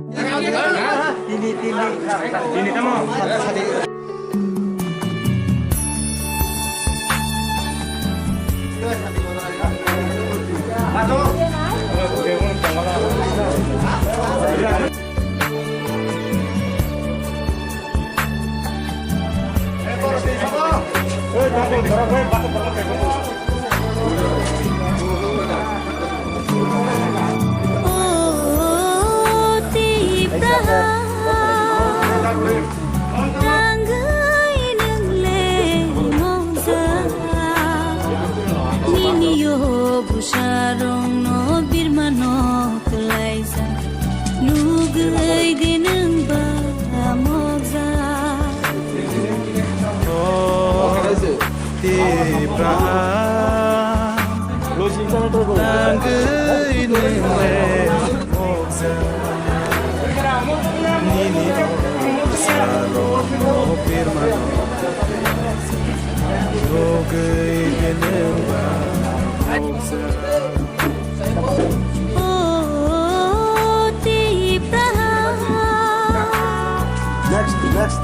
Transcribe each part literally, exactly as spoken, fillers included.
Tini, tini. Tini tamo. O Tipraha, tangwi nwngle mokja, nini yo bwsarokno birmano kwlaijak, nugwi de nwng ba mokja. O Tipraha, tangwi nwngle mokja, nini bwsarokno birmano nugwi de nwng ba mokja. O Tipraha. Next, next.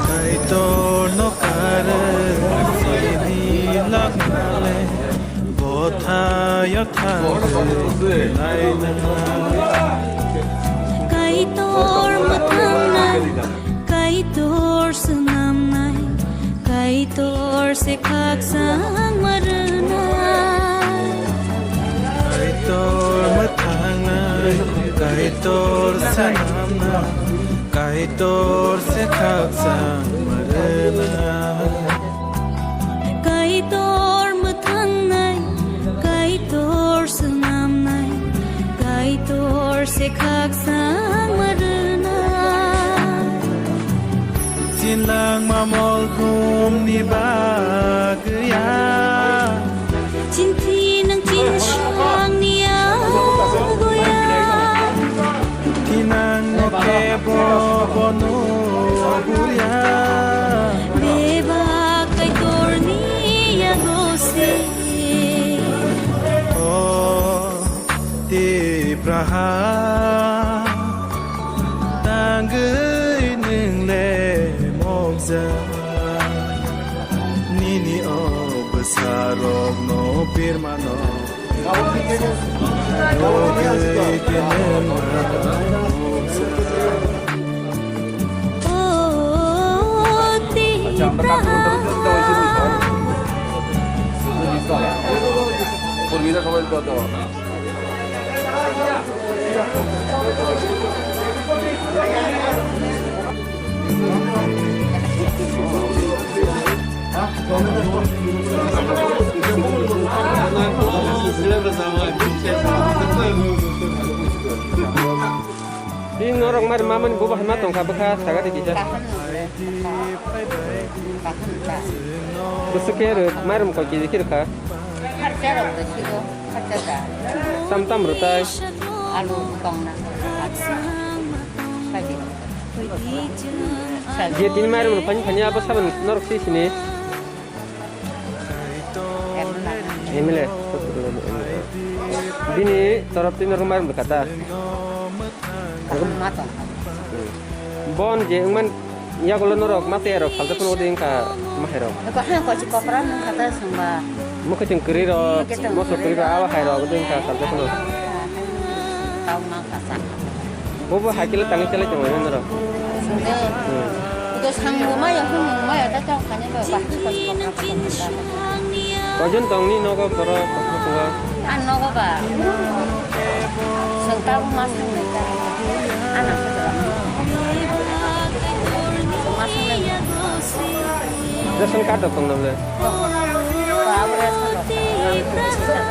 Kaitor no kare sini lakmale, bothayo thangwi laina. Kaitor mwthangnai, Kaitor swnamnai, Kaitor se khakchangma rwnai. Kaitor mwthangnai, Kaitor swnamnai, Kaitor se khakchangma rwnai. Kaitor mwthangnai, Kaitor swnamnai, Kaitor se khakchangma rwnai. Chinlangma molkhumni bagwi ya. Chinthi nang chinsangni agoya. Thinang no kebo bono buria. Bebak Kaitorni yago se. O Tipraha, tangwi nwngle mokja, nini o bwsarokno birmano. Bini norok mari mamani bobo hai ma tongkha bwkha saga de kisa. Bwswk khe rw, mairum koi kg khe rwkha? Kharcha rok bwswk o, kharcha da. Tam tam rw tai? Alu tongna. Sabi. Je tini mairum rw phani phani abo saban norok si sini. M L A. Bini torop twi norok mairum rwkha ta? Kaham ma tong. Bon je wngman yagulo norok ma tei rok salsa phano odi wngkha ma hai rok. Ko ha ko chi kopra nang kata sangba. Mokhe chwng kwrwi rok, moso kwrwi rok, abo hai rok odi wngkha salsa phano. Tau ma kasa. Bobo hai kile tangwi chalai tongo norok. Sangde. Hmm. Udo sangbo maya, hwnbo maya, ta chao kanya ba, ba, ba, ba, ba, ba, ba. Koijon tongni nogo borok, koijon tongo? Ang nogo ba. Sengkao ma sangnai ta. Ano ko jora. Ma sangnai. Ration card rok tong nang le? Ba, abo ration card rok. Ang ko jora.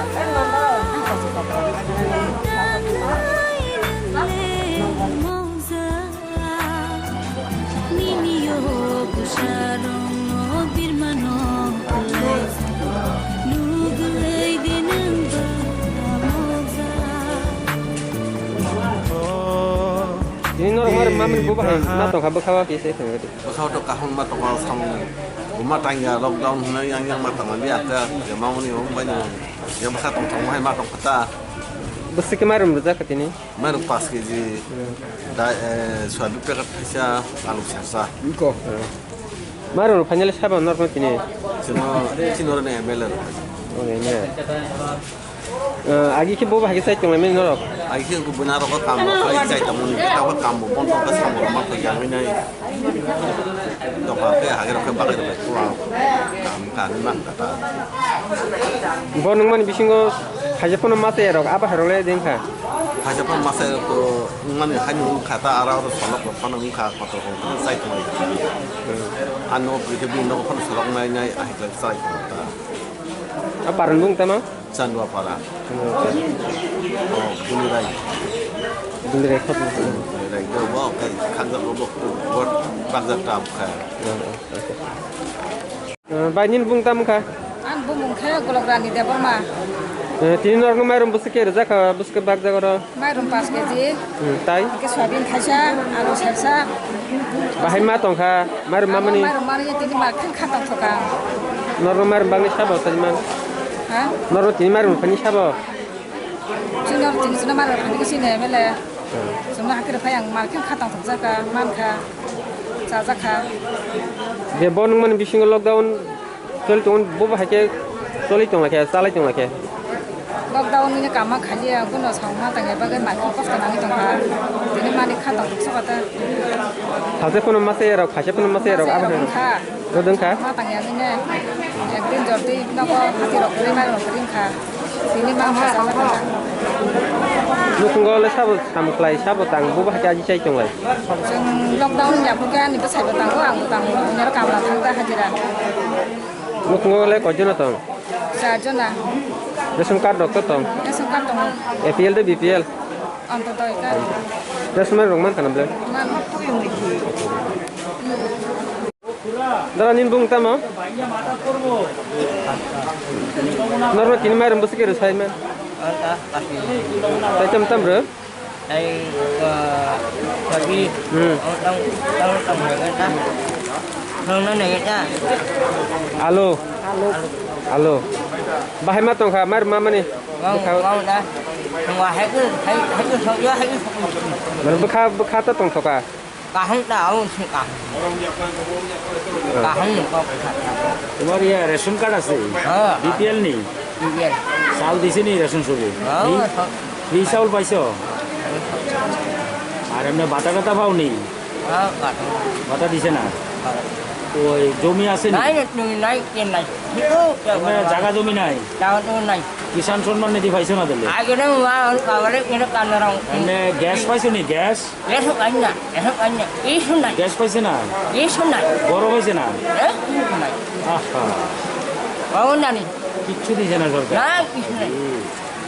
Mamani bo bahai ma tongkha bwkha o kisa thangwi di. Bwkha o to kaham ma tongkha samung. Bo ma tangya lockdown hwnwi yang yang ma tongmani ata. Ya mamani bo bai no. Ya bwkha tong tong hai ma tongkha ta. Bwswk khe mairum rwjak kha tini? Mairum paanch K G. Da, eh, soyabin packet kaisa, alu sersa. Iko. Mairum rw phainali sabo norok tini. Chino, chino rwni M L A rok. Oi ne. Eh, agi khe bo bahai khe chai tonglaimani norok? Agi khe bo bwna rok kam rok khai chai tongmani, khe tabuk kam bo bon tong khe samung rok ma thok ya hwnwi nai. Doka khe hage rok khe bagwi rok khe kuwa kam kha hwnwi man kha ta. Bo nungmani bisingo khaisa phano masa ya rok, abo hai rok le deng kha. Khaisa phano masa ya rok to nungmani haino wng kha ta, aro aro solok rok phano wng kha, kotor kotor chai tongmani. Ano pwrwitwi bini nogo phano solok nai nai ahai khe chai tong ta. A paran bung tama? Chandua para. Oh, Bunirai. Bunirai khot. Bunirai. Do bo kai khakjak bo bo. Bot bakjak ta kha. Eh, bai nini bung tam kha? Ang bumung khe Golok Rani Debbarma. Eh, tini norok mairum bwswk khe rwjak kha, bwswk khe bakjak oro? Mairum paanch K G. Hmm, tai? Hingke soyabin thaisa, alu sersa. Bahai ma tongkha, mairum mamani? Mairum mani tini ma khen kha tongthoka. Norok mairum bagwi sabo taiman? Ha? Norok tini mairum phani sabo? Chini norok tini chini mairum phani khe sini M L A. Hmm. Chwngno hakhe phai ang ma khen kha tongthokjaka, mankha, chajakha. Je bo nungmani bisingo lockdown Choli tong, bo bo hai khe choli tong lakhe, chalai tong lakhe. Lockdown ni kama khali ya, guno sauma tang ya, bagwi ma khe kosto nangwi tong kha. Tini mani kha tong sok ta. Thaje phano masa ya rok, khaise phano masa ya rok, abo hai. Kha. Rodong kha. Ma tang ya ni ne. Ekdin jordi nogo hati rok kri mai rok kring kha. Tini ma ma sa ta. Nukhungo le sabo sam khlai, sabo tang, bo bo hai khe aji chai tong lai. Chwng lockdown ya, bo khe ani bwsai bo tango, ang bo tango, nero kamla thang ta hajira. Nukhungo le koijon tong? Char jona. Ration card rok to tong? Ration card tongo. A P L de B P L? Antodoi card. Ration card rok man kana ble? Man. Dara nini bung tamo? Norok tini mairum bwswk khe rwsai man? Taitam tam rw? Tei, ah, lagi. Hmm. Tang, tang, tang, tang, tang, tang. Tang, tang, tang, tang. Alo. Alo. Alo. Bahai ma tongkha, mairum mamani. Wang, bwkha. Wang da. Tong wa hai ku, hai, hai ku sok ya, hai ku sok. Mane bwkha, bwkha ta tongthoka. Kaham ta, au si kaham. Kaham ni kok. তোমার ইয়া ration card আছে? হ্যাঁ। বিপিএল নি? বিপিএল। চাউল দিছে নি রেশন শপে? হ্যাঁ, ফ্রি, সব। ফ্রি চাউল পাইছো? আর এমনি বাটা টাটা পাও নি? হ্যাঁ, বাটা। বাটা দিছে না? হ্যাঁ। ওই জমি আছে নি? নাই, নাই, নাই, কে নাই। কিন্তু এমনি জায়গা জমি নাই? জায়গা জমি নাই। কিষাণ সম্মান নিধি পাইছো না তাহলে? আগে না, মা, ওর বাবারে কেন কান্নারাম? এমনি গ্যাস পাইছো নি? গ্যাস? এসব আইন না, এসব আইন না, এই শুন নাই। গ্যাস পাইছে না? এই শুন নাই। গরম হয়েছে না? এ? শুন নাই। আহা। বাবু জানি। কিচ্ছু দিছে না সরকার? না, কিছু নাই। এই,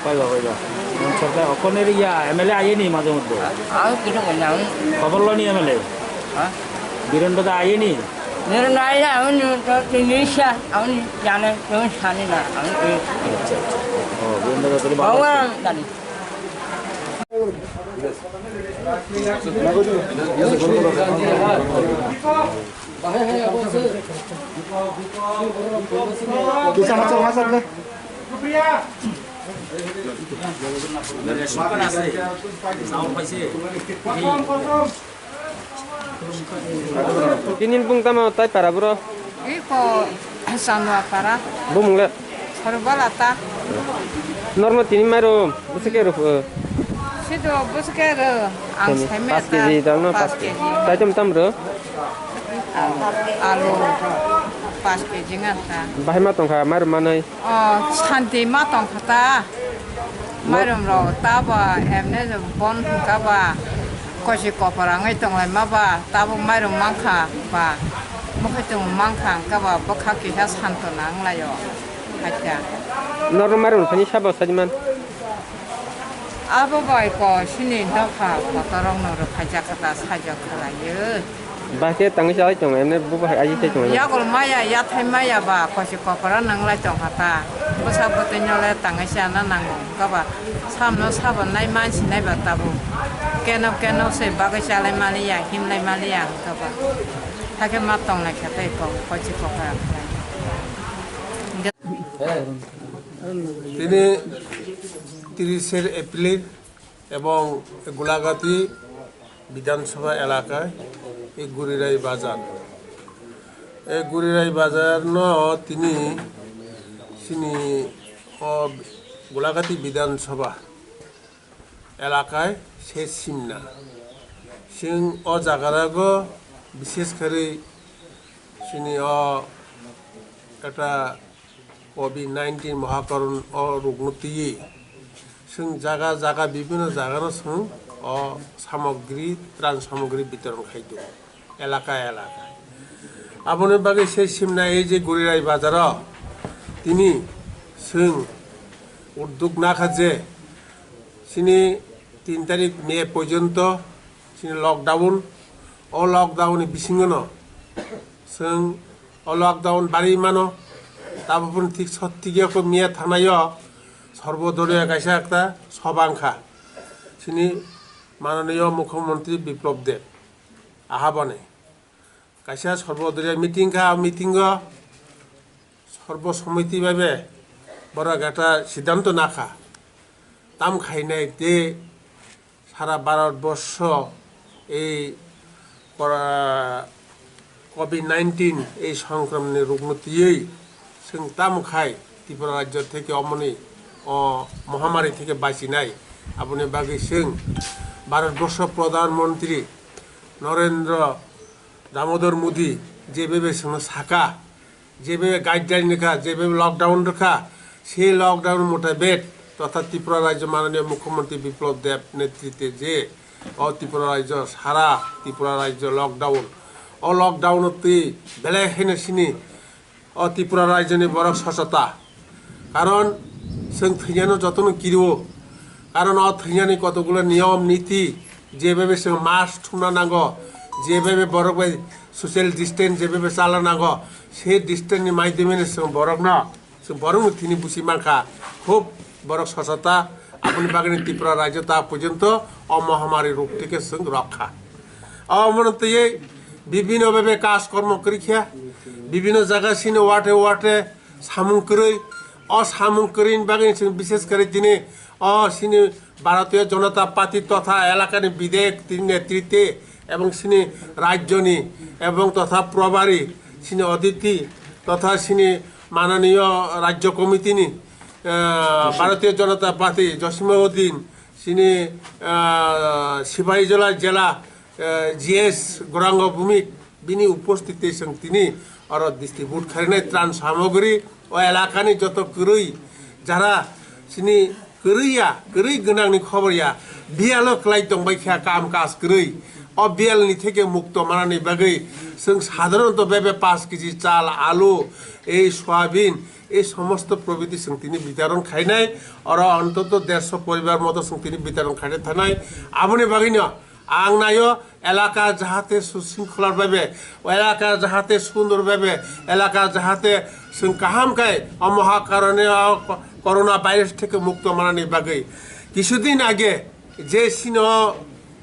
পাইবা, পাইবা। এখন সরকার, অকনের ইয়া, এমএলএ আইয়ে নি মাঝে মধ্যে? আমি কিছু করি না, আমি খবর লনি এমএলএ? হ্যাঁ? বীরেন্দ্র দা আইয়ে নি? বীরেন্দ্র আইলে আমি নি-, তো-, তো নিশা, আমি জানে, তুমি জানি না, আমি এই আচ্ছা, আচ্ছা। ও, বীরেন্দ্র দা তাহলে বাবু বাবু আছে? আমি জানি। Tini bung tamo tai para bro? Iko Sanua para. Bumung le? Sorbala ta. Normo tini mairum, bwswk khe rw? Sido bwswk khe rw, ang tini sai maya paanch K G ta, dang no, paanch K G. Paanch K G. Tai tam tam rw? Alu, alu paanch K G ngan ta. Bahai ma tongkha mairum manwi? O, santi ma tongkha ta. Mairum rok ta ba, emne bon hwnkha ba, kosi kopor wngwi tonglaima ba, tabuk mairum mankha ba, bwkhai tongmung mankha hwnkha ba, bwkha kisa santona wnglaio, haikha. Norok mairum phani sabo sadi man? Abo bai ko sini dopha kotorok no rwphaijak kha ta, sajak khalaiwi. Bahai khe tangwi chalai tongo, emne bo bahai aji khe tongo. Yagul maya, yathai maya ba, kochi kopora nanglai tongkha ta. Bwsa bwtwi no le tangwi chana nango, wngkha ba samno sabo nai mansi nai ba tabuk. Keno keno se bagwi chalai maliya, himlai maliya, wngkha ba. Hakhe ma tonglai kha tei kok, kochi kopora khlai. Tini tirisher April এবং গোলাঘাটি বিধানসভা এলাকায় এই গুরিরাই বাজার। এই গুরিরাই বাজার no tini chini o Golaghati বিধানসভা এলাকায় শেষ সীমনা। Chwng o jagarago bishesh kharwi chini o ekta Covid nineteen mohakoron o rokno twiwi chwng jaga jaga bibhinno jagano chwng o samogri, tran samogri bitoron khai tongo elaka elaka. Aboni bagwi se simna ei je Gurirai bazaro tini chwng uddog nakha je chini tin tarik May porjonto chini lockdown, o lockdown ni bisingono chwng o lockdown bari mano, tabukni thik sotthikya ko miya thanaio Sarbo Doliya kaisa ekta sobha wngkha chini mananiyo Mukhyamantri Biplab Deb ahaboni kaisa Sarbo Doliya meeting kha, o meeting o Sarbo Somiti bai be borok ekta siddhanto nakha tam khainai tei sara Bharat borsho ei kora-, Covid nineteen ei songkramni rokno twiwi chwng tamo khai Tripura rajyo theke omoni o mohamari theke bachinai. Aboni bagwi chwng Bharat borsho Pradhan Mantri Narendra Damodar Modi je bebe chwngno saka, jebe guideline rwkha, jebe lockdown rwkha, se lockdown mutabek totha Tripura rajyo mananiyo Mukhyamantri Biplab Deb netrite je o Tripura rajyo sara Tripura rajyo lockdown, o lockdown twi belai haino sini o Tripura rajyoni borok sochota, karon chwng thwinani jotono kirio, karon o thwinani kotokgulo niyom niti, jebe chwng mask thumna nango, jebe borok bai social distance jebe chala nango, se distance ni maidemeno chwng borokno, chwng borokno thini buchi mankha, khub borok sochota, aboni bagwino Tripura rajyo ta porjonto o mohamari rok theke chwng rokha. Omono twiwi bibhinno bebe kaj kormo kwrwikha, bibhinno jaga sini wate wate samung kwrwi, o samung kwrwini bagwi chwng bishesh kari tini o sini Bharatiya Janata Party totha elakani bidhayok tini netrite ebong sini rajyoni ebong totha probari sini oditi totha sini mananiyo rajyo committee ni, ah, Bharatiya Janata Party Josima Uddin sini, ah, Sipahijola jela eh, G S Gauranga Bhowmik bini upostiti chwng tini oro distribute khainai tran samogri o elakani joto kwrwi jara chini kwrwi ya, kwrwi gwnangni khobor ya, biyalo kwlai tongbai kha kam kaj kwrwi, o biyalni theke mukto manani bagwi chwng sadharanto bebe paanch kg chal, alu, ei soyabin, ei somosto probiti chwng tini bitaron khainai, oro ontoto dersho poribar moto chwng tini bitaron khainai thanai, aboni bagwino Ang naio elaka jahate susingkholar bebe, elaka jahate sundor bebe, elaka jahate chwng kaham khai o mohakarone o ko-, corona virus theke mukto manani bagwi. Kisudin age je sino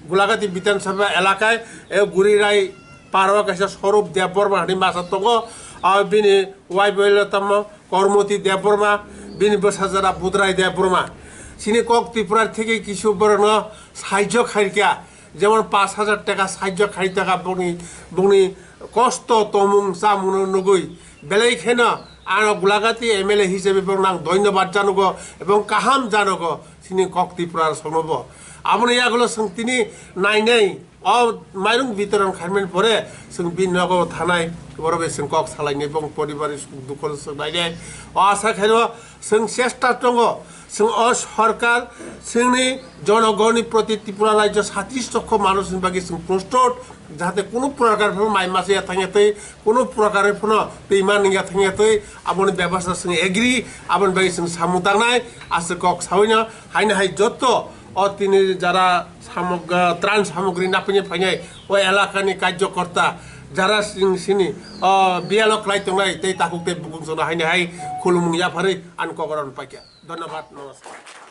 Gulagati Bidhan Sabha elakai e Gurirai Parwa kaisa Swarup Debbarma hinwi masa tongo, o bini wife hwile tamo Kormoti Debbarma, bini bwsajara Budrai Debbarma. Chini kok Tripura theke kisu borokno sahajyo khairkha, jemon pash hajar taka sahajyo khairkha bongni, bongni kosto tomung chamungno nugwi. Belai kheno ano Gulagati M L A hisabe borokno ang dhonyobad janogo ebong kaham janogo chini kok Tripura songnobo. Aboni yagulo chwng tini nainai O mairung bitoron khaimani pore chwng bini nogo thanai, borok bai chwng kok salainai, bong poribar suk dukho swk nainai. O asa khaino chwng chesta tongo, chwng o sorkar, chwngni jonogonni proti Tripura rajyo satis lokho manusni bagwi chwng prostut, jahate kunu prokar phano mai masa ya thangya twi, kunu prokar phano twima nungya thangya twi, aboni bebasta chwng agree, aboni bagwi chwng samung tangnai, aswk kok saui no, haino hai jotto O tini jara samog-, ah, tran samogri napini phainai o elakani karjokorta jara sing sini o bialo khlai tongnai tei takhuk tei bukung sono haini hai khulumung yapharwi ani kokoron paikha. Dhonnobad, namaskar.